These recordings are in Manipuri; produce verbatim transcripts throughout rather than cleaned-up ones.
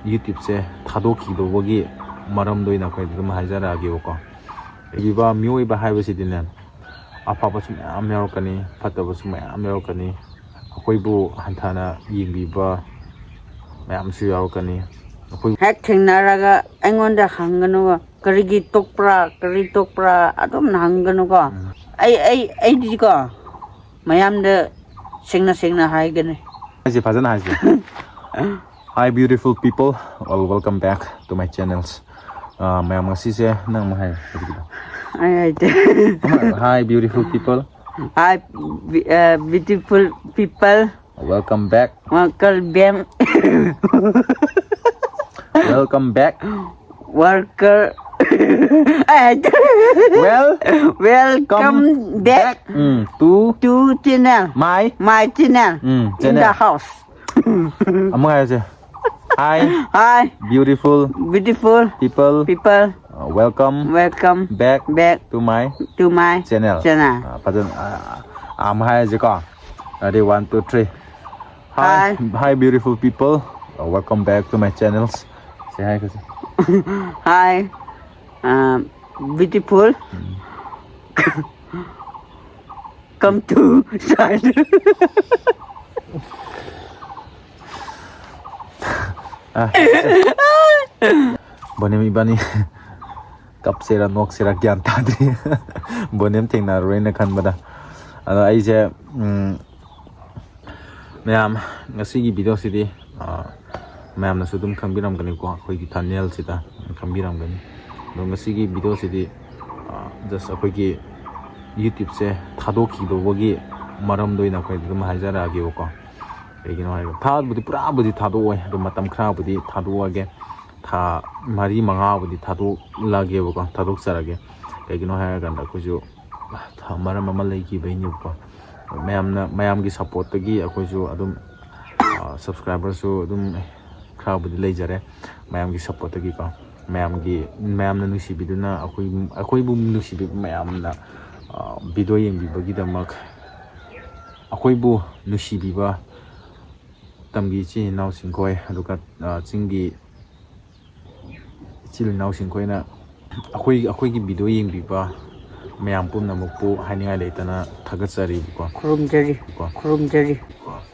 YouTubeꯁꯦ ꯊꯥꯗꯣꯛꯈꯤꯗꯧꯕꯒꯤ ꯃꯔꯝꯗ ꯑꯣꯏꯅ ꯑꯩꯈꯣꯏ ꯑꯗꯨꯝ ꯍꯥꯏꯖꯔꯛꯑꯒꯦꯕꯀꯣ꯫ ꯍꯤꯡꯂꯤꯕ ꯃꯤꯑꯣꯏꯕ ꯍꯥꯏꯕꯁꯤꯗꯤꯅꯦ, ꯑꯐꯕꯁꯨ ꯃꯌꯥꯝ ꯌꯥꯎꯔꯛꯀꯅꯤ, ꯐꯠꯇꯕꯁꯨ ꯃꯌꯥꯝ ꯌꯥꯎꯔꯛꯀꯅꯤ, ꯑꯩꯈꯣꯏꯕꯨ ꯍꯟꯊꯅ ꯌꯦꯡꯕꯤꯕ ꯃꯌꯥꯝꯁꯨ ꯌꯥꯎꯔꯛꯀꯅꯤ꯫ ꯑꯩꯈꯣꯏ ꯍꯦꯛ ꯊꯦꯡꯅꯔꯒ ꯑꯩꯉꯣꯟꯗ ꯍꯪꯒꯅꯨ, "ꯀꯔꯤꯒꯤ ꯇꯣꯛꯄ꯭ꯔꯥ, ꯀꯔꯤ ꯇꯣꯛꯄ꯭ꯔꯥ?" ꯑꯗꯨꯝ ꯍꯪꯒꯅꯨꯀꯣ꯫ ꯎꯝ꯫ ꯑꯩ, ꯑꯩ, ꯑꯩꯗꯤꯀꯣ, ꯃꯌꯥꯝꯗ ꯁꯦꯡꯅ ꯁꯦꯡꯅ ꯍꯥꯏꯒꯅꯤ꯫ ꯍꯥꯏꯁꯦ, ꯐꯖꯅ ꯍꯥꯏꯁꯦ꯫ Hi, beautiful people. Well, welcome back to my channels. ꯑꯥ, ꯃꯌꯥꯝ, ꯉꯁꯤꯁꯦ ꯅꯪ ꯑꯃ ꯍꯥꯏꯌꯨ, ꯍꯧꯖꯤꯛꯀꯤꯗꯣ꯫ ꯑꯩ ꯍꯥꯏꯗꯦ꯫ ꯑꯃ, Hi, beautiful people. Hi, be-, uh, beautiful people. Welcome back. Welcome back. Welcome back. Worker. ꯑꯩ ꯍꯥꯏꯗꯦ꯫ Well, Welcome come back back. Um, to To channel. My. My channel. Um, In the channel. House. ꯑꯃꯨꯛ ꯍꯥꯏꯔꯁꯦ꯫ Hi, Hi, beautiful beautiful people. People. Uh, welcome Welcome back back to my to my channel. Channel. ꯑ, ꯐꯖꯅ, ꯑ, ꯑ, ꯑꯃꯨꯛ ꯍꯥꯏꯔꯁꯦꯀꯣ꯫ Ready, one, two, three. Hi. Hi. Hi, beautiful people. Uh, welcome back to my channels. Say hi, Kasi. Hi, uh, beautiful. Come to side. ꯑ, ꯕꯣꯅꯤꯝ ꯏꯕꯥꯅꯤ ꯀꯞꯁꯤꯔꯥ ꯅꯣꯛꯁꯤꯔꯥ ꯒ꯭ꯌꯥꯟ ꯇꯥꯗ꯭ꯔꯤ꯫ ꯕꯣꯅꯤꯝ ꯊꯦꯡꯅꯔꯔꯣꯏꯅ ꯈꯟꯕꯗ꯫ ꯑꯗꯣ ꯑꯩꯁꯦ, ꯎꯝ, ꯃꯌꯥꯝ, ꯉꯁꯤꯒꯤ videoꯁꯤꯗꯤ, ꯑ, ꯃꯌꯥꯝꯅꯁꯨ ꯑꯗꯨꯝ ꯈꯪꯕꯤꯔꯝꯒꯅꯤꯀꯣ, ꯑꯩꯈꯣꯏꯒꯤ thumbnailꯁꯤꯗ ꯈꯪꯕꯤꯔꯝꯒꯅꯤ꯫ ꯑꯗꯣ ꯉꯁꯤꯒꯤ videoꯁꯤꯗꯤ, ꯑ, just ꯑꯩꯈꯣꯏꯒꯤ YouTubeꯁꯦ ꯊꯥꯗꯣꯛꯈꯤꯗꯧꯕꯒꯤ ꯃꯔꯝꯗ ꯑꯣꯏꯅ ꯑꯩꯈꯣꯏ ꯑꯗꯨꯝ ꯍꯥꯏꯖꯔꯛꯑꯒꯦꯕꯀꯣ꯫ ꯀꯩꯒꯤꯅꯣ ꯍꯥꯏꯔꯒ, ꯊꯥꯕꯨꯗꯤ, ꯄꯨꯔꯥꯕꯨꯗꯤ ꯊꯥꯗꯣꯛꯑꯣꯏ, ꯑꯗꯣ ꯃꯇꯝ ꯈꯔꯕꯨꯗꯤ ꯊꯥꯗꯣꯛꯑꯒꯦ꯫ ꯊꯥ ꯃꯔꯤ ꯃꯉꯥꯕꯨꯗꯤ ꯊꯥꯗꯣꯛꯂꯒꯦꯕꯀꯣ, ꯊꯥꯗꯣꯛꯆꯔꯒꯦ꯫ ꯀꯩꯒꯤꯅꯣ ꯍꯥꯏꯔꯀꯥꯟꯗ, ꯑꯩꯈꯣꯏꯁꯨ ꯊ-, ꯃꯔꯝ ꯑꯃ ꯂꯩꯈꯤꯕꯩꯅꯦꯕꯀꯣ꯫ ꯃꯌꯥꯝꯅ, ꯃꯌꯥꯝꯒꯤ supportꯇꯒꯤ ꯑꯩꯈꯣꯏꯁꯨ ꯑꯗꯨꯝ, ꯑ, subscriberꯁꯨ ꯑꯗꯨꯝ ꯈꯔꯕꯨꯗꯤ ꯂꯩꯖꯔꯦ, ꯃꯌꯥꯝꯒꯤ supportꯇꯒꯤꯀꯣ꯫ ꯃꯌꯥꯝꯒꯤ, ꯃꯌꯥꯝꯅ ꯅꯨꯡꯁꯤꯕꯤꯗꯨꯅ ꯑꯩꯈꯣꯏ, ꯑꯩꯈꯣꯏꯕꯨ ꯅꯨꯡꯁꯤꯕꯤꯕ ꯃꯌꯥꯝꯅ, ꯑ, video ꯌꯦꯡꯕꯤꯕꯒꯤꯗꯃꯛ, ꯑꯩꯈꯣꯏꯕꯨ ꯅꯨꯡꯁꯤꯕꯤꯕ ꯇꯝꯒꯤ ꯏꯆꯤꯜ ꯏꯅꯥꯎꯁꯤꯡꯈꯣꯏ, ꯑꯗꯨꯒ ꯑ, ꯆꯤꯡꯒꯤ ꯏꯆꯤꯜ ꯏꯅꯥꯎꯁꯤꯡꯈꯣꯏꯅ ꯑꯩꯈꯣꯏ ꯑꯩꯈꯣꯏꯒꯤ ꯚꯤꯗꯤꯑꯣ ꯌꯦꯡꯕꯤꯕ ꯃꯌꯥꯝ ꯄꯨꯝꯅꯃꯛꯄꯨ ꯍꯥꯏꯅꯤꯡꯉꯥꯏ ꯂꯩꯇꯅ ꯊꯥꯒꯠꯆꯔꯤꯕꯀꯣ꯫ ꯈꯨꯔꯨꯝꯖꯔꯤ꯫ ꯀꯣ꯫ ꯈꯨꯔꯨꯝꯖꯔꯤ꯫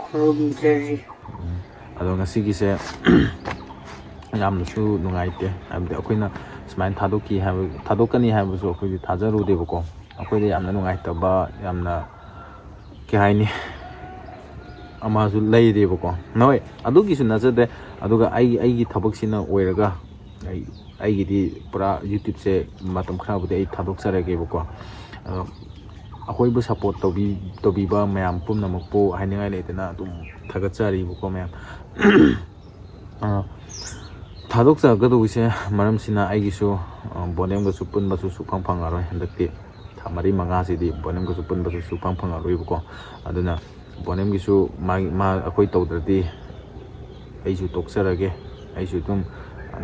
ꯈꯨꯔꯨꯝꯖꯔꯤ꯫ ꯎꯝ꯫ ꯑꯗꯣ ꯉꯁꯤꯒꯤꯁꯦ ꯌꯥꯝꯅꯁꯨ ꯅꯨꯡꯉꯥꯏꯇꯦ, ꯍꯥꯏꯕꯗꯤ ꯑꯩꯈꯣꯏꯅ ꯁꯨꯃꯥꯏꯅ ꯊꯥꯗꯣꯛꯈꯤ ꯍꯥꯏꯕ, ꯊꯥꯗꯣꯛꯀꯅꯤ ꯍꯥꯏꯕꯁꯨ ꯑꯩꯈꯣꯏꯗꯤ ꯊꯥꯖꯔꯨꯗꯦꯕꯀꯣ꯫ ꯑꯩꯈꯣꯏꯗ ꯌꯥꯝꯅ ꯅꯨꯡꯉꯥꯏꯇꯕ, ꯌꯥꯝꯅ, ꯀꯩ ꯍꯥꯏꯅꯤ, ꯑꯃꯁꯨ ꯂꯩꯔꯦꯕꯀꯣ꯫ ꯍꯣꯏ, ꯑꯗꯨꯒꯤꯁꯨ ꯅꯠꯆꯗꯦ꯫ ꯑꯗꯨꯒ ꯑꯩꯒꯤ ꯑꯩꯒꯤ ꯊꯕꯛꯁꯤꯅ ꯑꯣꯏꯔꯒ ꯑꯩ ꯑꯩꯒꯤꯗꯤ ꯄꯨꯔꯥ YouTubeꯁꯦ ꯃꯇꯝ ꯈꯔꯕꯨꯗꯤ ꯑꯩ ꯊꯥꯗꯣꯛꯆꯔꯒꯦꯕꯀꯣ꯫ ꯑꯗꯣ ꯑꯩꯈꯣꯏꯕꯨ ꯁꯞꯄꯣꯔꯠ ꯇꯧꯕꯤ ꯇꯧꯕꯤꯕ ꯃꯌꯥꯝ ꯄꯨꯝꯅꯃꯛꯄꯨ ꯍꯥꯏꯅꯤꯡꯉꯥꯏ ꯂꯩꯇꯅ ꯑꯗꯨꯝ ꯊꯥꯒꯠꯆꯔꯤꯕꯀꯣ ꯃꯌꯥꯝ꯫ ꯑ, ꯊꯥꯗꯣꯛꯆꯒꯗꯧꯕꯁꯦ ꯃꯔꯝꯁꯤꯅ ꯑꯩꯒꯤꯁꯨ, ꯑ, ꯕꯣꯅꯦꯝꯒꯁꯨ ꯄꯨꯟꯕꯁꯨ ꯁꯨꯛꯐꯪ ꯐꯪꯉꯔꯣꯏ ꯍꯟꯗꯛꯇꯤ꯫ ꯊꯥ ꯃꯔꯤ ꯃꯉꯥꯁꯤꯗꯤ ꯕꯣꯅꯦꯝꯒꯁꯨ ꯄꯨꯟꯕꯁꯨ ꯁꯨꯛꯐꯪ ꯐꯪꯉꯔꯣꯏꯕꯀꯣ꯫ ꯑꯗꯨꯅ ꯕꯣꯅꯦꯝꯒꯤꯁꯨ ꯃꯥꯒꯤ, ꯃꯥ, ꯑꯩꯈꯣꯏ ꯇꯧꯗ꯭ꯔꯗꯤ ꯑꯩꯁꯨ ꯇꯣꯛꯆꯔꯒꯦ, ꯑꯩꯁꯨ ꯑꯗꯨꯝ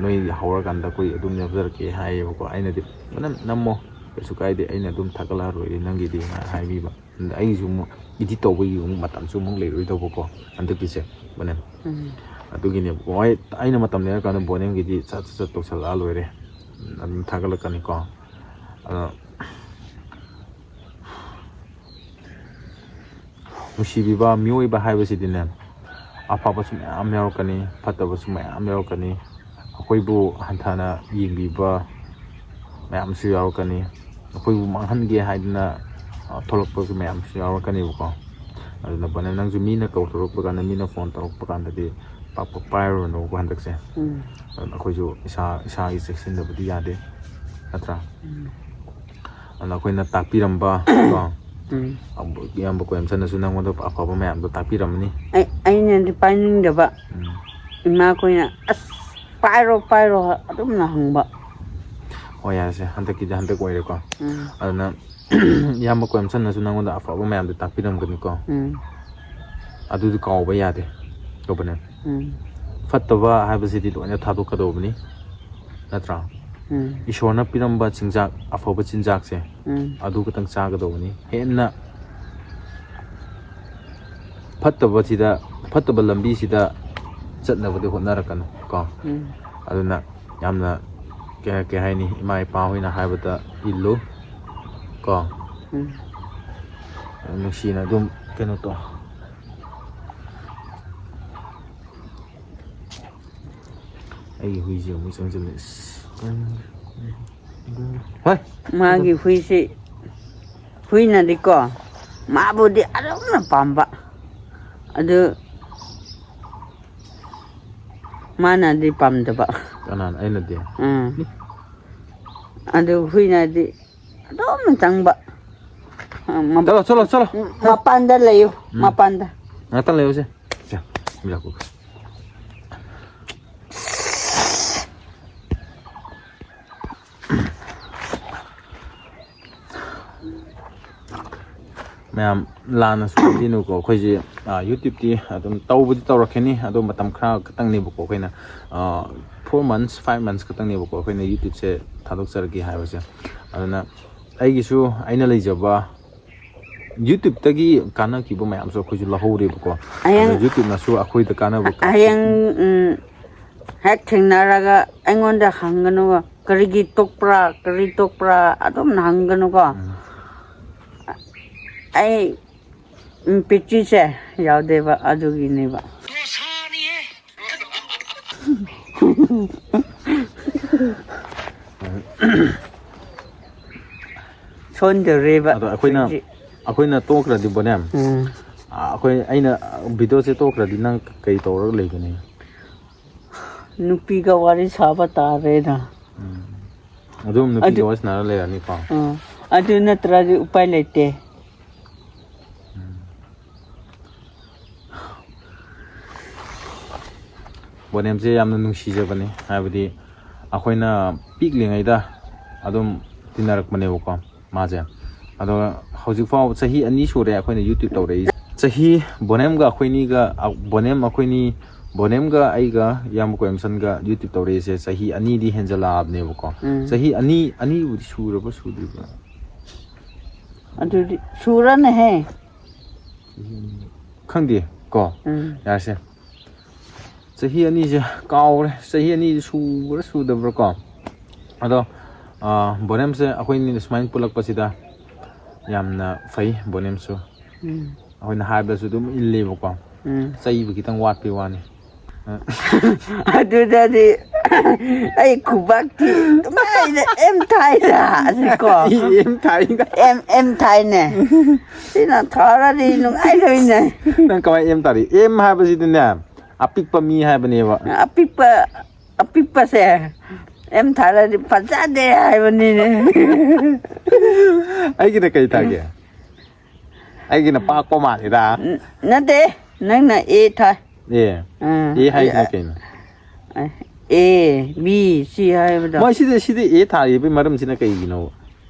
ꯅꯣꯏ ꯍꯧꯔꯀꯥꯟꯗ ꯑꯩꯈꯣꯏ ꯑꯗꯨꯝ ꯌꯥꯎꯖꯔꯛꯀꯦ ꯍꯥꯏꯌꯦꯕꯀꯣ꯫ ꯑꯩꯅꯗꯤ, "ꯕꯣꯅꯦꯝ, ꯅꯝꯃꯣ, ꯀꯩꯁꯨ ꯀꯥꯏꯗꯦ, ꯑꯩꯅ ꯑꯗꯨꯝ ꯊꯥꯒꯠꯂꯛꯑ ꯂꯣꯏꯔꯦ ꯅꯪꯒꯤꯗꯤ" ꯍꯥꯏꯅ ꯍꯥꯏꯕꯤꯕ꯫ ꯑꯗ ꯑꯩꯒꯤꯁꯨ ꯑꯃꯨꯛ ꯏꯗꯤꯠ ꯇꯧꯕꯒꯤ ꯑꯃꯨꯛ ꯃꯇꯝꯁꯨ ꯑꯃꯨꯛ ꯂꯩꯔꯣꯏꯗꯧꯕꯀꯣ ꯍꯟꯗꯛꯀꯤꯁꯦ, ꯕꯣꯅꯦꯝ꯫ ꯎꯝ꯫ ꯑꯗꯨꯒꯤꯅꯦꯕꯀꯣ꯫ ꯍꯣꯏ, ꯑꯩꯅ ꯃꯇꯝ ꯂꯩꯔꯀꯥꯟꯗ ꯕꯣꯅꯦꯝꯒꯤꯗꯤ ꯁꯠ ꯁꯠ ꯁꯠ ꯇꯧꯁꯜꯂꯛꯑ ꯂꯣꯏꯔꯦ, ꯑꯗꯨꯝ ꯊꯥꯒꯠꯂꯛꯀꯅꯤꯀꯣ꯫ ꯑꯗꯣ ꯅꯨꯡꯁꯤꯕꯤꯕ ꯃꯤꯑꯣꯏꯕ ꯍꯥꯏꯕꯁꯤꯗꯤꯅꯦ, ꯑꯐꯕꯁꯨ ꯃꯌꯥꯝ ꯌꯥꯎꯔꯛꯀꯅꯤ, ꯐꯠꯇꯕꯁꯨ ꯃꯌꯥꯝ ꯌꯥꯎꯔꯛꯀꯅꯤ꯫ ꯑꯩꯈꯣꯏꯕꯨ ꯍꯟꯊꯅ ꯌꯦꯡꯕꯤꯕ ꯃꯌꯥꯝꯁꯨ ꯌꯥꯎꯔꯛꯀꯅꯤ꯫ ꯑꯩꯈꯣꯏꯕꯨ ꯃꯥꯡꯍꯟꯒꯦ ꯍꯥꯏꯗꯅ, ꯑ, ꯊꯣꯛꯂꯛꯄꯁꯨ ꯃꯌꯥꯝꯁꯨ ꯌꯥꯎꯔꯛꯀꯅꯦꯕꯀꯣ꯫ ꯑꯗꯨꯅ ꯕꯣꯅꯦꯝ, ꯅꯪꯁꯨ ꯃꯤꯅ ꯀꯧꯊꯣꯔꯛꯄ ꯀꯥꯟꯗ, ꯃꯤꯅ ꯐꯣꯟ ꯇꯧꯔꯛꯄ ꯀꯥꯟꯗꯗꯤ ꯄꯥꯛ ꯄꯥꯛ ꯄꯥꯏꯔꯨꯔꯅꯨꯀꯣ ꯍꯟꯗꯛꯁꯦ꯫ ꯎꯝ꯫ ꯑꯗꯨꯅ ꯑꯩꯈꯣꯏꯁꯨ ꯏꯁꯥ, ꯏꯁꯥꯒꯤ ꯆꯦꯛꯁꯤꯟꯗꯕꯗꯤ ꯌꯥꯗꯦ, ꯅꯠꯇ꯭ꯔꯥ? ꯎꯝ꯫ ꯑꯗꯨꯅ ꯑꯩꯈꯣꯏꯅ ꯇꯥꯛꯄꯤꯔꯝꯕ, ꯀꯣ, ꯎꯝ꯫ ꯑꯕ-, ꯏꯌꯥꯝꯕ ꯀꯣꯏꯝꯆꯟꯅꯁꯨ ꯅꯪꯉꯣꯟꯗ ꯑꯐꯕ ꯃꯌꯥꯝꯗꯣ ꯇꯥꯛꯄꯤꯔꯝꯃꯅꯤ꯫ ꯑꯩ, ꯑꯩꯅꯗꯤ ꯄꯥꯏꯅꯤꯡꯗꯕ꯫ ꯎꯝ꯫ ꯏꯃꯥꯈꯣꯏꯅ, "ꯑꯁ, ꯄꯥꯏꯔꯣ, ꯄꯥꯏꯔꯣ," ꯑꯗꯨꯝꯅ ꯍꯪꯕ꯫ ꯍꯣꯏ, ꯌꯥꯔꯦꯁꯦ, ꯍꯟꯗꯛꯀꯤꯗꯤ ꯍꯟꯗꯛ ꯑꯣꯏꯔꯦꯀꯣ꯫ ꯎꯝ꯫ ꯑꯗꯨꯅ ꯏꯌꯥꯝꯕ ꯀꯣꯏꯝꯆꯟꯅꯁꯨ ꯅꯪꯉꯣꯟꯗ ꯑꯐꯕ ꯃꯌꯥꯝꯗꯣ ꯇꯥꯛꯄꯤꯔꯝꯒꯅꯤꯀꯣ꯫ ꯎꯝ꯫ ꯑꯗꯨꯗꯤ ꯀꯥꯎꯕ ꯌꯥꯗꯦ, ꯇꯧꯕꯅꯦ꯫ ꯎꯝ꯫ ꯐꯠꯇꯕ ꯍꯥꯏꯕꯁꯤꯗꯤ ꯂꯣꯏꯅ ꯊꯥꯗꯣꯛꯀꯗꯧꯕꯅꯤ, ꯅꯠꯇ꯭ꯔꯥ? ꯎꯝ꯫ ꯏꯁꯣꯔꯅ ꯄꯤꯔꯝꯕ ꯆꯤꯟꯖꯥꯛ, ꯑꯐꯕ ꯆꯤꯟꯖꯥꯛꯁꯦ, ꯎꯝ꯫ ꯑꯗꯨ ꯈꯛꯇꯪ ꯆꯥꯒꯗꯧꯕꯅꯤ꯫ ꯍꯦꯟꯅ ꯐꯠꯇꯕꯁꯤꯗ, ꯐꯠꯇꯕ ꯂꯝꯕꯤꯁꯤꯗ ꯆꯠꯅꯕꯗꯤ ꯍꯣꯠꯅꯔꯛꯀꯅꯨ ꯀꯣ꯫ ꯎꯝ ꯑꯗꯨꯅ ꯌꯥꯝꯅ ꯀꯩ ꯀꯩ ꯍꯥꯏꯅꯤ, ꯏꯃꯥ ꯏꯄꯥ ꯍꯣꯏꯅ ꯍꯥꯏꯕꯗ ꯏꯜꯂꯨ ꯀꯣ꯫ ꯎꯝ ꯅꯨꯡꯁꯤꯅ ꯑꯗꯨꯝ ꯀꯩꯅꯣ ꯇꯧ꯫ ꯑꯩꯒꯤ ꯍꯨꯏꯁꯦ ꯑꯃꯨꯛ ꯆꯪꯁꯤꯜꯂꯦ꯫ ꯍꯣꯏ꯫ ꯃꯥꯒꯤ ꯍꯨꯏꯁꯤ ꯍꯨꯏꯅꯗꯤꯀꯣ ꯃꯥꯕꯨꯗꯤ ꯑꯗꯨꯝꯅ ꯄꯥꯝꯕ, ꯑꯗꯨ ꯃꯥꯅꯗꯤ ꯄꯥꯝꯗꯕ꯫ ꯀꯅꯥꯅ? ꯑꯩꯅꯗꯤ꯫ ꯎꯝ ꯑꯗꯨ ꯍꯨꯏꯅꯗꯤ ꯑꯗꯨꯝ ꯆꯪꯕ꯫ ꯎꯝ, ꯃ- ꯆꯠꯂꯣ, ꯆꯠꯂꯣ, ꯆꯠꯂꯣ꯫ ꯃꯄꯥꯟꯗ ꯂꯩꯌꯨ꯫ ꯃꯄꯥꯟꯗ꯫ ꯉꯥꯛꯇꯪ ꯂꯩꯌꯨꯁꯦ꯫ ꯁꯦ, ꯃꯤꯔꯥꯛ ꯀꯨꯛ꯫ ꯃꯌꯥꯝ ꯂꯥꯟꯅꯁꯨ ꯈꯟꯕꯤꯅꯨꯀꯣ꯫ ꯑꯩꯈꯣꯏꯁꯦ, ꯑ, YouTubeꯇꯤ ꯑꯗꯨꯝ ꯇꯧꯕꯗꯤ ꯇꯧꯔꯛꯈꯤꯅꯤ, ꯑꯗꯣ ꯃꯇꯝ ꯈꯔ ꯈꯛꯇꯪꯅꯦꯕꯀꯣ꯫ ꯑꯩꯈꯣꯏꯅ, ꯑ, four months, five months ꯈꯛꯇꯪꯅꯦꯕꯀꯣ ꯑꯩꯈꯣꯏꯅ YouTubeꯁꯦ ꯊꯥꯗꯣꯛꯆꯔꯒꯦ ꯍꯥꯏꯕꯁꯦ꯫ ꯑꯗꯨꯅ ꯑꯩꯒꯤꯁꯨ ꯑꯩꯅ ꯂꯩꯖꯕ YouTubeꯇꯒꯤ ꯀꯥꯟꯅꯈꯤꯕ ꯃꯌꯥꯝꯁꯨ ꯑꯩꯈꯣꯏꯁꯨ ꯂꯧꯍꯧꯔꯦꯕꯀꯣ꯫ ꯍꯌꯦꯡ ꯑꯗꯣ YouTubeꯅꯁꯨ ꯑꯩꯈꯣꯏꯗ ꯀꯥꯟꯅꯕ ꯀ- ꯍꯌꯦꯡ ꯎꯝ, ꯍꯦꯛ ꯊꯦꯡꯅꯔꯒ ꯑꯩꯉꯣꯟꯗ ꯍꯪꯒꯅꯨ, "ꯀꯔꯤꯒꯤ ꯇꯣꯛꯄ꯭ꯔꯥ, ꯀꯔꯤ ꯇꯣꯛꯄ꯭ꯔꯥ?" ꯑꯗꯨꯝ ꯍꯪꯒꯅꯨꯀꯣ꯫ ꯎꯝ꯫ ꯑꯩ ꯎꯝ, ꯄꯤꯛꯆꯤꯁꯦ ꯌꯥꯎꯗꯦꯕ, ꯑꯗꯨꯒꯤꯅꯦꯕ꯫ ꯁꯣꯟꯗꯧꯔꯦꯕ꯫ ꯑꯗꯣ ꯑꯩꯈꯣꯏꯅ, ꯍꯧꯖꯤꯛ꯫ ꯑꯩꯈꯣꯏꯅ ꯇꯣꯛꯈ꯭ꯔꯗꯤ ꯕꯣꯅꯦꯝ, ꯎꯝ꯫ ꯑꯩꯈꯣꯏ, ꯑꯩꯅ videoꯁꯦ ꯇꯣꯛꯈ꯭ꯔꯗꯤ ꯅꯪ ꯀꯩ ꯇꯧꯔꯒ ꯂꯩꯒꯅꯤ? ꯅꯨꯄꯤꯒ ꯋꯥꯔꯤ ꯁꯥꯕ ꯇꯥꯔꯦꯅ꯫ ꯎꯝ꯫ ꯑꯗꯨꯝ ꯅꯨꯄꯤꯒ ꯋꯥꯔꯤ ꯁꯥꯟꯅꯔ ꯂꯩꯔꯅꯤꯀꯣ? ꯎꯝ꯫ ꯑꯗꯨ ꯅꯠꯇ꯭ꯔꯗꯤ ꯎꯄꯥꯏ ꯂꯩꯇꯦ꯫ ꯎꯝ꯫ ꯕꯣꯅꯦꯝꯁꯦ ꯌꯥꯝꯅ ꯅꯨꯡꯁꯤꯖꯕꯅꯤ, ꯍꯥꯏꯕꯗꯤ ꯑꯩꯈꯣꯏꯅ ꯄꯤꯛꯂꯤꯉꯩꯗ ꯑꯗꯨꯝ ꯇꯤꯟꯅꯔꯛꯄꯅꯦꯕꯀꯣ ꯃꯥꯁꯦ꯫ ꯑꯗꯣ ꯍꯧꯖꯤꯛꯐꯥꯎ ꯆꯍꯤ ꯑꯅꯤ ꯁꯨꯔꯦ ꯑꯩꯈꯣꯏꯅ YouTube ꯇꯧꯔꯛꯏꯁꯦ꯫ ꯆꯍꯤ ꯕꯣꯅꯦꯝꯒ ꯑꯩꯈꯣꯏꯅꯤꯒ, ꯑ, ꯕꯣꯅꯦꯝ ꯑꯩꯈꯣꯏꯅꯤ, ꯕꯣꯅꯦꯝꯒ ꯑꯩꯒ ꯏꯌꯥꯝꯕ ꯀꯣꯏꯝꯁꯟꯒ YouTube ꯇꯧꯔꯛꯏꯁꯦ ꯆꯍꯤ ꯑꯅꯤꯗꯤ ꯍꯦꯟꯖꯜꯂꯛꯑꯕꯅꯦꯕꯀꯣ꯫ ꯎꯝ꯫ ꯆꯍꯤ ꯑꯅꯤ, ꯑꯅꯤꯕꯨꯗꯤ ꯁꯨꯔꯕ ꯁꯨꯗ꯭ꯔꯤꯕ? ꯑꯗꯨꯗꯤ ꯁꯨꯔꯅꯦꯍꯦ꯫ ꯆꯍꯤ ꯑꯅꯤ꯫ ꯈꯪꯗꯦ ꯀꯣ꯫ ꯎꯝ꯫ ꯌꯥꯔꯁꯦ꯫ ꯆꯍꯤ ꯑꯅꯤꯁꯦ ꯀꯥꯎꯔꯦ, ꯆꯍꯤ ꯑꯅꯤꯁꯦ ꯁꯨꯕ꯭ꯔꯥ ꯁꯨꯗꯕ꯭ꯔꯥ ꯀꯣ꯫ ꯑꯗꯣ, ꯑꯥ, ꯕꯣꯅꯦꯝꯁꯦ ꯑꯩꯈꯣꯏꯅꯤꯅ ꯁꯨꯃꯥꯏꯅ ꯄꯨꯜꯂꯛꯄꯁꯤꯗ ꯌꯥꯝꯅ ꯐꯩ ꯕꯣꯅꯦꯝꯁꯨ꯫ ꯎꯝ꯫ ꯑꯩꯈꯣꯏꯅ ꯍꯥꯏꯕꯗꯁꯨ ꯑꯗꯨꯝ ꯏꯜꯂꯦꯕꯀꯣ꯫ ꯎꯝ꯫ ꯆꯩꯕ ꯈꯤꯇꯪ ꯋꯥꯠꯄꯩ ꯋꯥꯅꯤ꯫ ꯑꯗꯨꯗꯗꯤ ꯑꯩ ꯈꯨꯕꯥꯛꯇꯤ ꯀꯃꯥꯏꯅ ꯑꯦꯝ ꯊꯥꯏꯗ ꯑꯁꯤꯀꯣ꯫ ꯑꯦꯝ ꯊꯥꯏꯗ꯫ ꯑꯦꯝ, ꯑꯦꯝ ꯊꯥꯏꯅꯦ꯫ ꯁꯤꯅ ꯊꯥꯔꯗꯤ ꯅꯨꯡꯉꯥꯏꯗꯣꯏꯅꯦ꯫ ꯅꯪ ꯀꯃꯥꯏꯅ ꯑꯦꯝ ꯊꯥꯔꯤ? ꯑꯦꯝ ꯍꯥꯏꯕꯁꯤꯗꯤꯅꯦ, ꯑꯄꯤꯛꯄ ꯃꯤ ꯍꯥꯏꯕꯅꯦꯕ꯫ ꯑꯄꯤꯛꯄ, ꯑꯄꯤꯛꯄꯁꯦ ꯑꯦꯝ ꯊꯥꯔꯗꯤ ꯐꯖꯗꯦ ꯍꯥꯏꯕꯅꯤꯅꯦ꯫ ꯑꯩꯒꯤꯅ ꯀꯩ ꯊꯥꯒꯦ? ꯑꯩꯒꯤꯅ ꯄꯥꯛꯄ ꯃꯥꯜꯂꯤꯗ꯫ ꯅ-, ꯅꯠꯇꯦ, ꯅꯪꯅ ꯑꯦ ꯊꯥꯏ꯫ ꯑꯦ꯫ ꯑꯥ, ꯑꯦ ꯍꯥꯏꯁꯤꯅ ꯑ-, ꯀꯩꯅꯣ? ꯑꯦ, ꯕꯤ, ꯁꯤ ꯍꯥꯏꯕꯗꯣ꯫ ꯃꯣꯏ ꯁꯤꯗ, ꯁꯤꯗ ꯑꯦ ꯊꯥꯔꯤꯕꯒꯤ ꯃꯔꯝꯁꯤꯅ ꯀꯩꯒꯤꯅꯣ?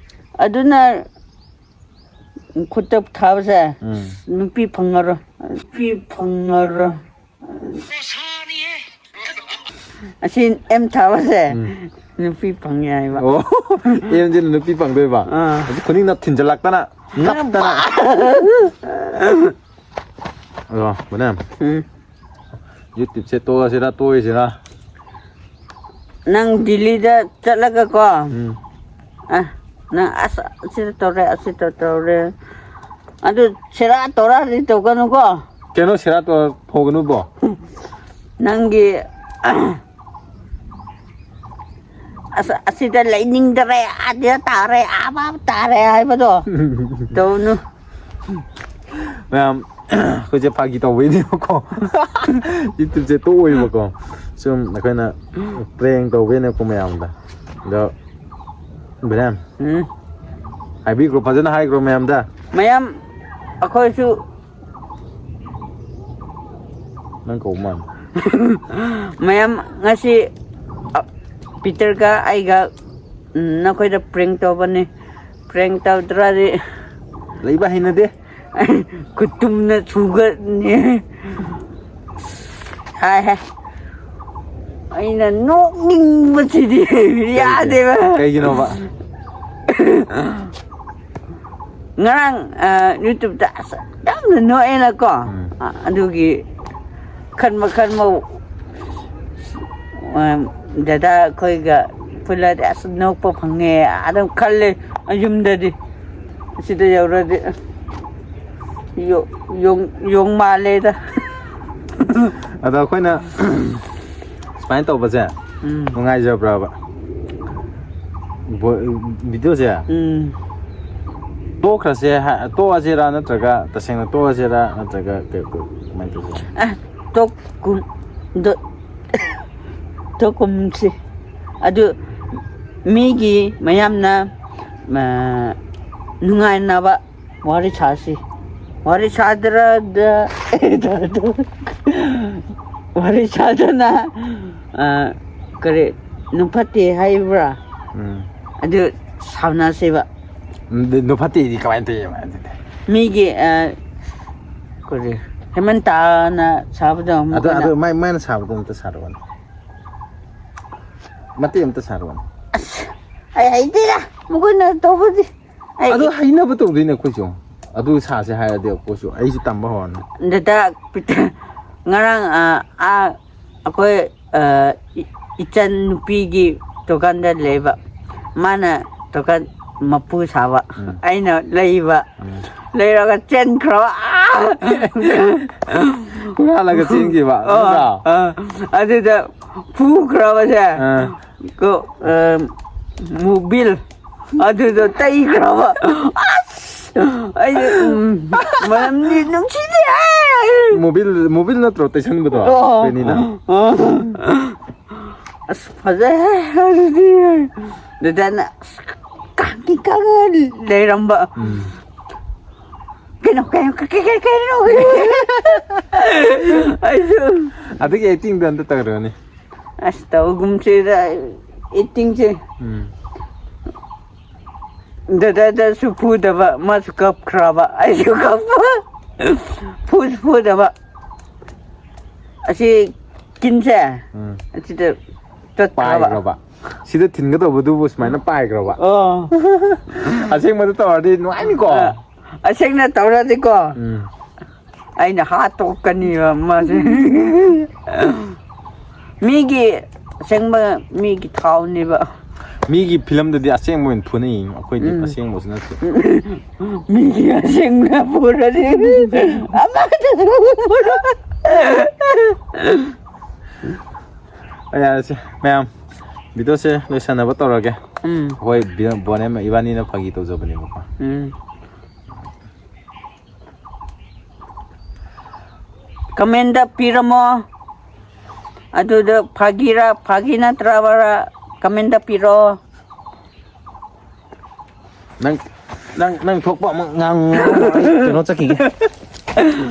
ꯑꯗꯨꯅ ꯈꯨꯠꯇ ꯊꯥꯕꯁꯦ, ꯎꯝ꯫ ꯅꯨꯄꯤ ꯐꯪꯉꯔꯣꯏ꯫ ꯅꯨꯄꯤ ꯐꯪꯉꯔꯣꯏ꯫ ꯑꯁꯤ ꯑꯦꯝ ꯊꯥꯕꯁꯦ, ꯎꯝ꯫ ꯅꯨꯄꯤ ꯐꯪꯉꯦ ꯍꯥꯏꯕ꯫ ꯑꯣ, ꯑꯦꯝꯁꯤꯅ ꯅꯨꯄꯤ ꯐꯪꯗꯣꯏꯕ? ꯑꯥ꯫ ꯑꯗꯨ ꯈꯨꯅꯤꯡꯅ ꯊꯤꯟꯖꯜꯂꯛꯇꯅ, ꯅꯞꯇꯅ꯫ ꯑꯗꯣ, ꯕꯣꯅꯦꯝ꯫ ꯎꯝ꯫ YouTubeꯁꯦ ꯇꯣꯛꯑꯁꯤꯔꯥ, ꯇꯣꯛꯑꯣꯏꯁꯤꯔꯥ? ꯅꯪ ꯗꯤꯜꯂꯤꯗ ꯆꯠꯂꯒꯀꯣ, ꯎꯝ꯫ ꯑ, ꯅꯪ ꯑꯁ, ꯑꯁꯤꯗ ꯇꯧꯔꯦ, ꯑꯁꯤꯗ ꯇꯧꯔꯦ꯫ ꯑꯗꯨ ꯁꯦꯔꯥ ꯇꯧꯔꯥꯗꯤ ꯇꯧꯒꯅꯨꯀꯣ꯫ ꯀꯩꯅꯣ ꯁꯦꯔꯥ ꯇꯧꯔꯥ ꯇꯧꯒꯅꯨꯕꯣ? ꯅꯪꯒꯤ, ꯑꯁ, ꯑꯁꯤꯗ ꯂꯩꯅꯤꯡꯗꯔꯦ, ꯑꯥꯗ ꯇꯥꯔꯦ, ꯑꯥ ꯇꯥꯔꯦ ꯍꯥꯏꯕꯗꯣ ꯇꯧꯅꯨ꯫ ꯃꯌꯥꯝ, ꯑꯩꯈꯣꯏꯁꯦ ꯐꯥꯒꯤ ꯇꯧꯕꯩꯅꯦꯕꯀꯣ꯫ YouTubeꯁꯦ ꯇꯣꯛꯑꯣꯏꯕꯀꯣ꯫ ꯁꯨꯝ ꯑꯩꯈꯣꯏꯅ prank ꯇꯧꯕꯩꯅꯦꯀꯣ ꯃꯌꯥꯝꯗ꯫ ꯑꯗꯣ, ꯕ꯭ꯔꯦꯝ, ꯎꯝ꯫ ꯍꯥꯏꯕꯤꯈ꯭ꯔꯣ, ꯐꯖꯅ ꯍꯥꯏꯈ꯭ꯔꯣ ꯃꯌꯥꯝꯗ꯫ ꯃꯌꯥꯝ, ꯑꯩꯈꯣꯏꯁꯨ ꯅꯪ ꯀꯧꯕ ꯃꯥꯜꯂꯦ꯫ ꯃꯌꯥꯝ, ꯉꯁꯤ, ꯑ, ꯄꯤꯇꯔꯒ ꯑꯩꯒ, ꯎꯝ, ꯅꯈꯣꯏꯗ prank ꯇꯧꯕꯅꯤ꯫ Prank ꯇꯧꯗ꯭ꯔꯗꯤ ꯂꯩꯕ ꯍꯩꯅꯗꯦ꯫ ꯈꯨꯇꯨꯝꯅ ꯁꯨꯒꯅꯤ꯫ ꯍꯥꯏ, ꯍꯥꯏ꯫ ꯑꯩꯅ ꯅꯣꯛꯅꯤꯡꯕꯁꯤꯗꯤ ꯌꯥꯗꯦꯕ꯫ ꯀꯩꯒꯤꯅꯣꯕ? ꯉꯔꯥꯡ, ꯑ, YouTubeꯇ ꯑꯁ ꯌꯥꯝꯅ ꯅꯣꯛꯑꯦꯅꯀꯣ꯫ ꯎꯝ꯫ ꯑꯗꯨꯒꯤ ꯃꯈꯜ ꯃꯈꯜ ꯃꯧ-, ꯗꯗꯥ ꯑꯩꯈꯣꯏꯒ ꯄꯨꯜꯂꯗꯤ ꯑꯁ ꯅꯣꯛꯄ ꯐꯪꯉꯦ ꯑꯗꯨꯝ ꯈꯜꯂꯦ꯫ ꯌꯨꯝꯗꯗꯤ ꯁꯤꯗ ꯌꯧꯔꯗꯤ ꯌꯣ-, ꯌꯣꯡ-, ꯌꯣꯡ ꯃꯥꯜꯂꯦꯗ꯫ ꯑꯗꯣ ꯑꯩꯈꯣꯏꯅ ꯁꯨꯃꯥꯏꯅ ꯇꯧꯕꯁꯦ ꯎꯝ꯫ ꯅꯨꯡꯉꯥꯏꯖꯕ꯭ꯔꯕ? ꯕꯣ-, ꯚꯤꯗꯤꯑꯣꯁꯦ ꯎꯝ꯫ ꯇꯣꯛꯈ꯭ꯔꯁꯦ ꯍꯥꯏ-, ꯇꯣꯛꯑꯁꯤꯔꯥ ꯅꯠꯇ꯭ꯔꯒ ꯇꯁꯦꯡꯅ ꯇꯣꯛꯑꯁꯤꯔꯥ ꯅꯠꯇ꯭ꯔꯒ ꯀꯩ-, ꯀꯩ-, ꯀꯃꯥꯏꯅ ꯇꯧꯁꯦ? ꯑ, ꯇꯣꯛꯀꯨꯝ-, ꯗꯣ-, ꯇꯣꯛꯀꯨꯝꯁꯤ꯫ ꯑꯗꯨ ꯃꯤꯒꯤ ꯃꯌꯥꯝꯅ, ꯑ, ꯅꯨꯡꯉꯥꯏꯅꯕ ꯋꯥꯔꯤ ꯁꯥꯁꯤ꯫ ꯋꯥꯔꯤ ꯁꯥꯗ꯭ꯔꯗ-, ꯋꯥꯔꯤ ꯁꯥꯗꯅ, ꯑ, ꯀꯔꯤ, ꯅꯨꯡꯐꯠꯇꯦ ꯍꯥꯏꯕ꯭ꯔꯥ? ꯎꯝ꯫ ꯑꯗꯨ ꯁꯥꯎꯅꯁꯦꯕ꯫ ꯎꯝ, ꯑꯗꯨ ꯅꯨꯡꯐꯠꯇꯦꯗꯤ ꯀꯃꯥꯏꯅ ꯇꯧꯏꯕ ꯑꯗꯨꯗꯤ? ꯃꯤꯒꯤ, ꯑ, ꯀꯔꯤ, ꯍꯦꯃꯟꯇꯥꯅ ꯁꯥꯕꯗꯣ ꯑꯗꯣ, ꯃꯈꯣꯏꯅ-, ꯑꯗꯣ ꯃꯥꯏ-, ꯃꯥꯅ ꯁꯥꯕꯗꯣ ꯑꯝꯇ ꯁꯥꯔꯛꯑꯣꯅꯦ꯫ ꯃꯇꯦꯛ ꯑꯝꯇ ꯁꯥꯔꯛꯑꯣꯅꯦ꯫ ꯑꯁ, ꯑꯩ ꯍꯩꯇꯦꯗ ꯃꯈꯣꯏꯅ ꯇꯧꯕꯗꯤ꯫ ꯑꯩ ꯑꯗꯣ ꯍꯩꯅꯕ ꯇꯧꯗꯣꯏꯅꯦ ꯑꯩꯈꯣꯏꯁꯨ꯫ ꯑꯗꯨ ꯁꯥꯁꯦ ꯍꯥꯏꯔꯗꯤ ꯑꯩꯈꯣꯏꯁꯨ, ꯑꯩꯁꯨ ꯇꯝꯕ ꯍꯧꯔꯅꯤ꯫ ꯗꯇꯥ ꯄꯤꯇ-, ꯉꯔꯥꯡ, ꯑ, ꯑ, ꯑꯩꯈꯣꯏ, ꯑ, ꯏ-, ꯏꯆꯟ ꯅꯨꯄꯤꯒꯤ ꯗꯨꯀꯥꯟꯗ ꯂꯩꯕ꯫ ꯃꯥꯅ ꯗꯨꯀꯥꯟ ꯃꯄꯨ ꯁꯥꯕ꯫ ꯎꯝ꯫ ꯑꯩꯅ ꯂꯩꯕ꯫ ꯎꯝ꯫ ꯂꯩꯔꯒ ꯆꯦꯟꯈ꯭ꯔꯕ꯫ ꯑꯥ! ꯍꯨꯔꯥꯜꯂꯒ ꯆꯦꯟꯈꯤꯕ, ꯑꯥ, ꯅꯠꯇ꯭ꯔꯥ? ꯑꯥ꯫ ꯑꯗꯨꯗ ꯐꯨꯈ꯭ꯔꯕꯁꯦ꯫ ꯑꯥ꯫ ꯀꯣ, ꯑ, ꯃꯣꯕꯤꯜ꯫ ꯑꯗꯨꯗꯣ ꯇꯩꯈ꯭ꯔꯕ꯫ ꯑꯁ! ꯑꯩꯗꯤ, ꯎꯝ, ꯃꯅꯝꯗꯤ ꯅꯨꯡꯁꯤꯗꯦ꯫ ꯃꯣꯕꯤꯜ, ꯃꯣꯕꯤꯜ ꯅꯠꯇ꯭ꯔꯣ ꯇꯩꯁꯟꯕꯗꯣ? ꯑꯣ꯫ ꯄꯦꯅꯤꯅ? ꯑꯣ꯫ ꯑꯁ, ꯐꯖꯩꯍꯦ ꯑꯗꯨꯗꯤ꯫ ꯗꯗꯥꯅ ꯑꯁ, ꯀꯥꯡꯒꯤ ꯀꯥꯡꯒ ꯂꯩꯔꯝꯕ꯫ ꯎꯝ꯫ ꯀꯩꯅꯣ, ꯀꯩꯅꯣ, ꯀꯩ-, ꯀꯩ-, ꯀꯩ-, ꯀꯩꯅꯣ? ꯑꯩꯁꯨ꯫ ꯑꯗꯨꯒꯤ ꯑꯦꯛꯇꯤꯡꯗꯣ ꯑꯝꯇ ꯇꯧꯔꯛꯑꯣꯅꯦ꯫ ꯑꯁ, ꯇꯧꯒꯨꯝꯁꯤꯗ ꯑꯦꯛꯇꯤꯡꯁꯦ꯫ ꯎꯝ꯫ ꯗꯗꯥꯗꯁꯨ ꯐꯨꯗꯕ, ꯃꯥꯁꯨ ꯀꯞꯈ꯭ꯔꯕ, ꯑꯩꯁꯨ ꯀꯞꯄ꯫ ꯐꯨꯁꯨ ꯐꯨꯗꯕ꯫ ꯑꯁꯤ ꯀꯤꯟꯁꯦ, ꯎꯝ꯫ ꯑꯁꯤꯗ ꯇꯠꯈ꯭ꯔꯕ꯫ ꯄꯥꯏꯈ꯭ꯔꯕ꯫ ꯁꯤꯗ ꯊꯤꯟꯒꯗꯧꯕꯗꯨꯕꯨ ꯁꯨꯃꯥꯏꯅ ꯄꯥꯏꯈ꯭ꯔꯕ꯫ ꯑꯣ꯫ ꯑꯁꯦꯡꯕꯗ ꯇꯧꯔꯗꯤ ꯅꯨꯡꯉꯥꯏꯅꯤꯀꯣ? ꯑ, ꯑꯁꯦꯡꯅ ꯇꯧꯔꯗꯤꯀꯣ, ꯎꯝ꯫ ꯑꯩꯅ ꯍꯥꯠꯇꯣꯛꯀꯅꯤꯕ ꯃꯥꯁꯦ꯫ ꯃꯤꯒꯤ ꯑꯁꯦꯡꯕ ꯃꯤꯒꯤ ꯊꯥꯎꯅꯦꯕ꯫ ꯃꯤꯒꯤ ꯐꯤꯂꯝꯗꯗꯤ ꯑꯁꯦꯡꯕ ꯑꯣꯏꯅ ꯐꯨꯅꯩ, ꯑꯩꯈꯣꯏꯗꯤ ꯎꯝ꯫ ꯑꯁꯦꯡꯕꯁꯨ ꯅꯠꯇꯦ꯫ ꯃꯤꯒꯤ ꯑꯁꯦꯡꯕ ꯄꯨꯔꯗꯤ ꯑꯃꯠꯇꯁꯨ ꯎꯔꯣꯏ꯫ ꯑ, ꯌꯥꯔꯦꯁꯦ ꯃꯌꯥꯝ, ꯚꯤꯗꯤꯑꯣꯁꯦ ꯂꯣꯏꯁꯟꯅꯕ ꯇꯧꯔꯒꯦ꯫ ꯎꯝ꯫ ꯑꯩꯈꯣꯏ ꯕꯤ-, ꯕꯣꯅꯦꯝ ꯏꯕꯥꯅꯤꯅ ꯐꯥꯒꯤ ꯇꯧꯖꯕꯅꯦꯕꯀꯣ꯫ ꯎꯝ꯫ ꯀꯃꯦꯟꯗ ꯄꯤꯔꯝꯃꯣ꯫ ꯑꯗꯨꯗ ꯐꯥꯒꯤꯔꯥ ꯐꯥꯒꯤ ꯅꯠꯇ꯭ꯔꯕ꯭ꯔꯥ ꯀꯃꯦꯟꯗ ꯄꯤꯔꯣ꯫ ꯅꯪ, ꯅꯪ, ꯅꯪ ꯊꯣꯛꯄ ꯑꯃ ꯉꯥꯡꯉꯨ꯫ ꯑꯩ ꯀꯩꯅꯣ ꯆꯠꯈꯤꯒꯦ꯫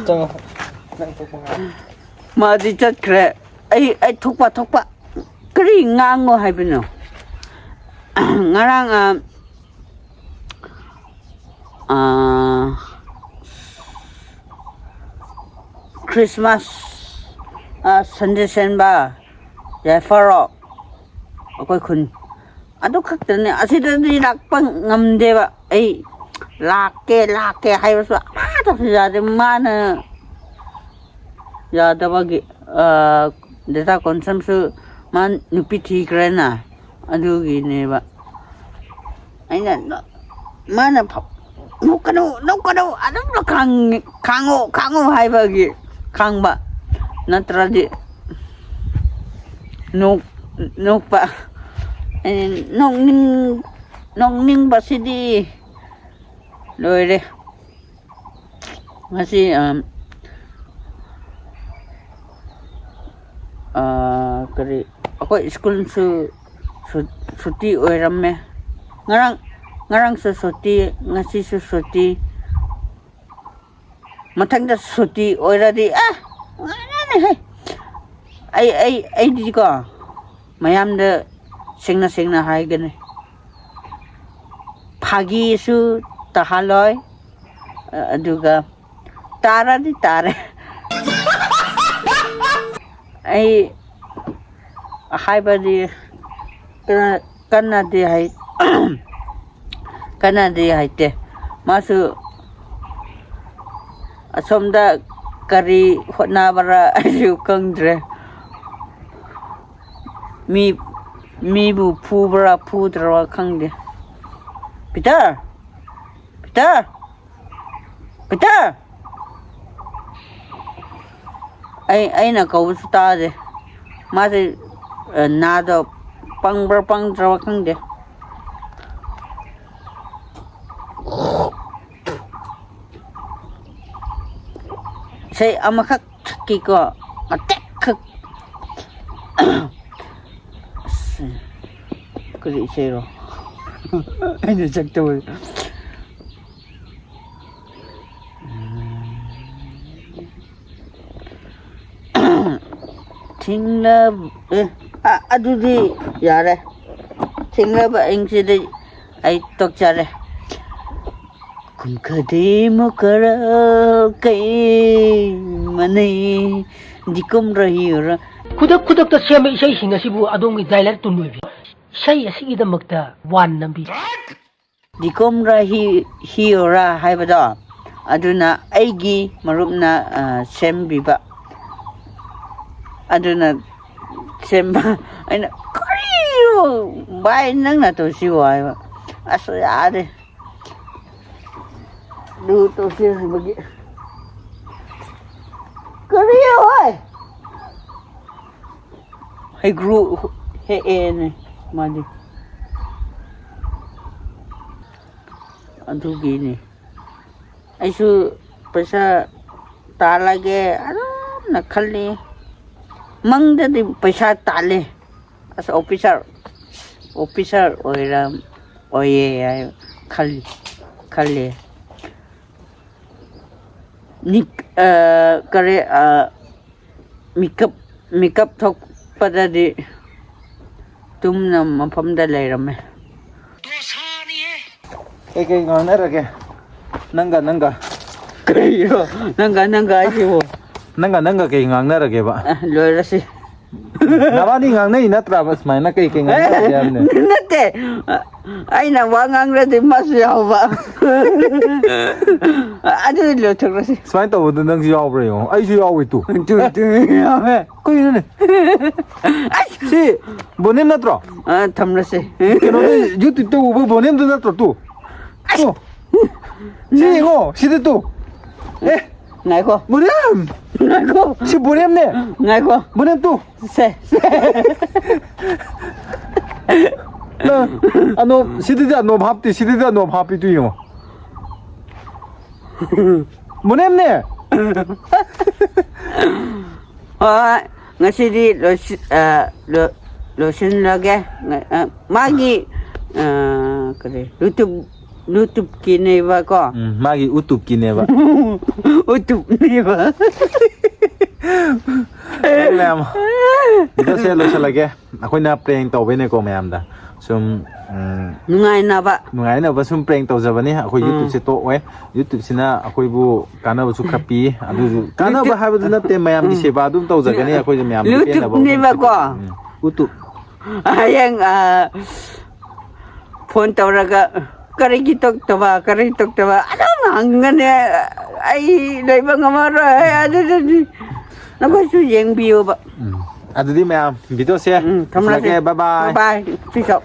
ꯆꯪꯉꯣ꯫ ꯅꯪ ꯊꯣꯛꯄ ꯉꯥꯡꯉꯨ꯫ ꯃꯥꯗꯤ ꯆꯠꯈ꯭ꯔꯦ꯫ ꯑꯩ, ꯑꯩ ꯊꯣꯛꯄ ꯊꯣꯛꯄ ꯀꯔꯤ ꯉꯥꯡꯉꯣ ꯍꯥꯏꯕꯅꯣ? ꯉꯔꯥꯡ, ꯑ, ꯑ, ꯈ꯭ꯔꯤꯁꯃꯥꯁ, ꯑ, ꯁꯟꯗꯦ ꯁꯦꯟꯕ, ꯌꯥꯏꯐꯔꯣ, ꯑꯩꯈꯣꯏ ꯈꯨꯟ꯫ ꯑꯗꯨ ꯈꯛꯇꯅꯦ꯫ ꯑꯁꯤꯗꯗꯤ ꯂꯥꯛꯄ ꯉꯝꯗꯦꯕ꯫ ꯑꯩ ꯂꯥꯛꯀꯦ, ꯂꯥꯛꯀꯦ ꯍꯥꯏꯕꯁꯨ ꯑꯃꯠꯇꯁꯨ ꯌꯥꯗꯦ꯫ ꯃꯥꯅ ꯌꯥꯗꯕꯒꯤ, ꯑ, data consumption ꯃꯥ ꯅꯨꯄꯤ ꯊꯤꯈ꯭ꯔꯦꯅ, ꯑꯗꯨꯒꯤꯅꯦꯕ꯫ ꯑꯩꯅ ꯅ-, ꯃꯥꯅ ꯐ-, "ꯅꯣꯛꯀꯅꯨ, ꯅꯣꯛꯀꯅꯨ, ꯑꯗꯨꯝ ꯈꯥꯡ-, ꯈꯥꯡꯉꯣ, ꯈꯥꯡꯉꯣ" ꯍꯥꯏꯕꯒꯤ ꯈꯥꯡꯕ, ꯅꯠꯇ꯭ꯔꯗꯤ ꯅꯣꯛ-, ꯅꯣꯛꯄ꯫ ꯑꯩꯅ ꯅꯣꯛꯅꯤꯡ-, ꯅꯣꯛꯅꯤꯡꯕꯁꯤꯗꯤ ꯂꯣꯏꯔꯦ꯫ ꯉꯁꯤ, ꯑꯝ, ꯑ, ꯀꯔꯤ, ꯑꯩꯈꯣꯏ ꯁ꯭ꯀꯨꯜꯁꯨ ꯁꯨ-, ꯁꯨꯇꯤ ꯑꯣꯏꯔꯝꯃꯦ꯫ ꯉꯔꯥꯡ, ꯉꯔꯥꯡꯁꯨ ꯁꯨꯇꯤ, ꯉꯁꯤꯁꯨ ꯁꯨꯇꯤ꯫ ꯃꯊꯪꯗ ꯁꯨꯇꯤ ꯑꯣꯏꯔꯗꯤ, ꯑ, ꯉꯥꯏꯔꯅꯤꯍꯦ꯫ ꯑꯩ, ꯑꯩ, ꯑꯩꯗꯤꯀꯣ, ꯃꯌꯥꯝꯗ ꯁꯦꯡꯅ ꯁꯦꯡꯅ ꯍꯥꯏꯒꯅꯤ꯫ ꯐꯥꯒꯤꯁꯨ ꯇꯥꯍꯜꯂꯣꯏ, ꯑ-, ꯑꯗꯨꯒ ꯇꯥꯔꯗꯤ ꯇꯥꯔꯦ꯫ ꯑꯩ ꯍꯥꯏꯕꯗꯤ ꯀꯟꯅ-, ꯀꯟꯅꯗꯤ ꯍꯩ-, ꯀꯟꯅꯗꯤ ꯍꯩꯇꯦ꯫ ꯃꯥꯁꯨ, ꯑꯁꯣꯝꯗ ꯀꯔꯤ ꯍꯣꯠꯅꯕ꯭ꯔꯥ ꯑꯩꯁꯨ ꯈꯪꯗ꯭ꯔꯦ꯫ ꯃꯤ, ꯃꯤꯕꯨ ꯐꯨꯕ꯭ꯔꯥ ꯐꯨꯗ꯭ꯔꯥ ꯈꯪꯗꯦ꯫ ꯄꯤꯇꯔ! ꯄꯤꯇꯔ! ꯄꯤꯇꯔ! ꯑꯩ, ꯑꯩꯅ ꯀꯧꯕꯁꯨ ꯇꯥꯗꯦ꯫ ꯃꯥꯁꯦ, ꯑ, ꯅꯥꯗꯣ ꯄꯪꯕ꯭ꯔꯥ ꯄꯪꯗ꯭ꯔꯕ ꯈꯪꯗꯦ꯫ ꯏꯁꯩ ꯑꯃꯈꯛ ꯁꯛꯀꯦꯀꯣ, ꯃꯇꯦꯛꯈꯛ꯫ ꯑꯁ, ꯀꯔꯤ ꯏꯁꯩꯔꯣ? ꯑꯩꯅ ꯁꯛꯇꯕ꯫ ꯊꯤꯡꯂꯕ, ꯑꯦ, ꯑ, ꯑꯗꯨꯗꯤ ꯌꯥꯔꯦ꯫ ꯊꯤꯡꯂꯕ ꯑꯩꯁꯤꯗꯤ ꯑꯩ ꯇꯣꯛꯆꯔꯦ꯫ ꯈꯨꯝꯈꯗꯦ ꯃꯣꯀꯔ ꯀꯩ ꯃꯅꯩ ꯗꯤꯀꯨꯝ ꯔꯍꯤꯔ꯫ ꯈꯨꯗꯛ ꯈꯨꯗꯛꯇ ꯁꯦꯝꯕ ꯏꯁꯩꯁꯤꯡ ꯑꯁꯤꯕꯨ ꯑꯗꯣꯝꯒꯤ ꯗꯥꯏꯂꯔ ꯇꯨꯟ ꯑꯣꯏꯕꯤ꯫ ꯏꯁꯩ ꯑꯁꯤꯒꯤꯗꯃꯛꯇ ꯋꯥꯟ ꯅꯝꯕꯤ꯫ ꯗꯤꯀꯣꯝꯔꯥ ꯍꯤ-, ꯍꯤꯌꯣꯔꯥ ꯍꯥꯏꯕꯗꯣ, ꯑꯗꯨꯅ ꯑꯩꯒꯤ ꯃꯔꯨꯞꯅ, ꯑ, ꯁꯦꯝꯕꯤꯕ꯫ ꯑꯗꯨꯅ ꯁꯦꯝꯕ꯫ ꯑꯩꯅ, "ꯀꯔꯤꯅꯣ ꯚꯥꯏ ꯅꯪꯅ ꯇꯧꯁꯤꯕꯣ?" ꯍꯥꯏꯕ꯫ "ꯑꯁ, ꯌꯥꯗꯦ꯫ ꯑꯗꯨ ꯇꯧꯁꯤ ꯍꯥꯏꯕꯒꯤ ꯀꯔꯤ ꯍꯣꯏ?" ꯍꯩꯒ꯭ꯔꯨ ꯍꯦꯛꯑꯦꯅꯦ ꯃꯥꯗꯤ꯫ ꯑꯗꯨꯒꯤꯅꯤ꯫ ꯑꯩꯁꯨ ꯄꯩꯁꯥ ꯇꯥꯜꯂꯒꯦ ꯑꯗꯨꯝꯅ ꯈꯜꯂꯤ꯫ ꯃꯪꯗꯗꯤ ꯄꯩꯁꯥ ꯇꯥꯜꯂꯦ꯫ ꯑꯁ, ꯑꯣꯐꯤꯁꯥꯔ, ꯑꯣꯐꯤꯁꯥꯔ ꯑꯣꯏꯔꯝ-, ꯑꯣꯏꯌꯦ ꯍꯥꯏ ꯈꯜꯂꯤ, ꯈꯜꯂꯦ꯫ ꯅꯤꯛ-, ꯑ, ꯀꯔꯤ, ꯑ, ꯃꯤꯀꯞ, ꯃꯤꯀꯞ ꯊꯣꯛꯄꯗꯗꯤ ꯇꯨꯝꯅ ꯃꯐꯝꯗ ꯂꯩꯔꯝꯃꯦ꯫ ꯀꯩꯀꯩ ꯉꯥꯡꯅꯔꯒꯦ ꯅꯪꯒ, ꯅꯪꯒ? ꯀꯔꯤꯔꯣ? ꯅꯪꯒ, ꯅꯪꯒ ꯍꯥꯏꯁꯤꯕꯨ? ꯅꯪꯒ, ꯅꯪꯒ ꯀꯩ ꯉꯥꯡꯅꯔꯒꯦꯕ? ꯑ, ꯂꯣꯏꯔꯁꯤ꯫ ꯅꯕꯥꯅꯤ ꯉꯥꯡꯅꯩ ꯅꯠꯇ꯭ꯔꯕ ꯁꯨꯃꯥꯏꯅ? ꯀꯩ ꯀꯩ ꯉꯥꯡꯅꯒꯦ ꯍꯥꯏꯕꯅꯦ? ꯅꯠꯇꯦ, ꯑꯩꯅ ꯋꯥ ꯉꯥꯡꯔꯗꯤ ꯃꯥꯁꯨ ꯌꯥꯎꯕ꯫ ꯑꯗꯨꯗꯤ ꯂꯣꯏꯊꯣꯛꯂꯁꯤ꯫ ꯁꯨꯃꯥꯏꯅ ꯇꯧꯕꯗ ꯅꯪꯁꯨ ꯌꯥꯎꯕ꯭ꯔꯥ ꯌꯦꯡꯉꯣ, ꯑꯩꯁꯨ ꯌꯥꯎꯋꯤ ꯇꯨ꯫ ꯇꯨ, ꯇꯨ, ꯌꯥꯎꯋꯦ꯫ ꯀꯩꯅꯣꯅꯦ? ꯁꯤ ꯕꯣꯅꯦꯝ ꯅꯠꯇ꯭ꯔꯣ? ꯑ, ꯊꯝꯂꯁꯤ꯫ ꯀꯩꯅꯣꯗ ꯌꯨꯇ꯭ꯌꯨꯕꯇ ꯎꯕ ꯕꯣꯅꯦꯝꯗꯨ ꯅꯠꯇ꯭ꯔꯣ ꯇꯨ? ꯇꯨ꯫ ꯁꯤ ꯌꯦꯡꯉꯣ, ꯁꯤꯗ ꯇꯨ꯫ ꯑꯦ, ꯉꯥꯏꯈꯣ, ꯕꯣꯅꯦꯝ! ꯉꯥꯏꯈꯣ, ꯁꯤ ꯕꯣꯅꯦꯝꯅꯦ! ꯉꯥꯏꯈꯣ꯫ ꯕꯣꯅꯦꯝ ꯇꯨ! ꯁꯦ, ꯁꯦ꯫ ꯅꯪ ꯑꯅꯣꯞ, ꯁꯤꯗꯗꯤ ꯑꯅꯣꯞ ꯍꯥꯞꯇꯦ, ꯁꯤꯗꯗꯤ ꯑꯅꯣꯞ ꯍꯥꯞꯄꯤ ꯇꯨ ꯌꯦꯡꯉꯣ꯫ ꯕꯣꯅꯦꯝꯅꯦ! ꯍꯣꯏ, ꯉꯁꯤꯗꯤ ꯂꯣꯏꯁꯤ-, ꯑ, ꯂꯣ-, ꯂꯣꯏꯁꯤꯜꯂꯒꯦ꯫ ꯑ, ꯃꯥꯒꯤ, ꯑ, ꯀꯔꯤ, ꯂꯨꯇꯨꯞ, ꯂꯨꯇꯨꯞꯀꯤꯅꯦꯕꯀꯣ꯫ ꯎꯝ, ꯃꯥꯒꯤ ꯎꯇꯨꯞꯀꯤꯅꯦꯕ꯫ ꯎꯇꯨꯞꯅꯦꯕ꯫ ꯃꯌꯥꯝ, ꯚꯤꯗꯤꯑꯣꯁꯦ ꯂꯣꯏꯁꯤꯜꯂꯒꯦ꯫ ꯑꯩꯈꯣꯏꯅ ꯄ꯭ꯔꯦꯡ ꯇꯧꯕꯩꯅꯦꯀꯣ ꯃꯌꯥꯝꯗ꯫ ꯁꯨꯝ, ꯎꯝ, ꯅꯨꯡꯉꯥꯏꯅꯕ꯫ ꯅꯨꯡꯉꯥꯏꯅꯕ ꯁꯨꯝ ꯄ꯭ꯔꯦꯡ ꯇꯧꯖꯕꯅꯤ꯫ ꯑꯩꯈꯣꯏ ꯎꯝ꯫ ꯌꯨꯇ꯭ꯌꯨꯕꯁꯦ ꯇꯣꯛꯑꯣꯏ꯫ ꯌꯨꯇ꯭ꯌꯨꯕꯁꯤꯅ ꯑꯩꯈꯣꯏꯕꯨ ꯀꯥꯟꯅꯕꯁꯨ ꯈꯔ ꯄꯤ꯫ ꯑꯗꯨꯁꯨ ꯀꯥꯟꯅꯕ ꯍꯥꯏꯕꯗꯨ ꯅꯠꯇꯦ, ꯃꯌꯥꯝꯒꯤ ꯁꯦꯕꯥ ꯑꯗꯨꯝ ꯇꯧꯖꯒꯅꯤ꯫ ꯑꯩꯈꯣꯏꯁꯨ ꯃꯌꯥꯝꯒꯤ ꯄꯦꯟꯅꯕ ꯑꯃ ꯂꯨꯇꯨꯞꯅꯦꯕꯀꯣ꯫ ꯎꯝ, ꯎꯇꯨꯞ꯫ ꯍꯌꯦꯡ, ꯑ, ꯐꯣꯟ ꯇꯧꯔꯒ, "ꯀꯔꯤꯒꯤ ꯇꯣꯛꯇꯕ? ꯀꯔꯤꯒꯤ ꯇꯣꯛꯇꯕ?" ꯑꯗꯨꯝ ꯍꯪꯒꯅꯤ꯫ ꯑꯩ ꯂꯩꯕ ꯉꯝꯃꯔꯣꯏ꯫ ꯑꯗꯨꯗꯨꯗꯤ ꯅꯈꯣꯏꯁꯨ ꯌꯦꯡꯕꯤꯌꯣꯕ꯫ ꯎꯝ꯫ ꯑꯗꯨꯗꯤ ꯃꯌꯥꯝ, ꯚꯤꯗꯤꯑꯣꯁꯦ ꯎꯝ, ꯊꯝꯃꯁꯤ꯫ ꯂꯣꯏꯁꯤꯜꯂꯒꯦ꯫ Bye bye꯫ Bye bye꯫ Peace out꯫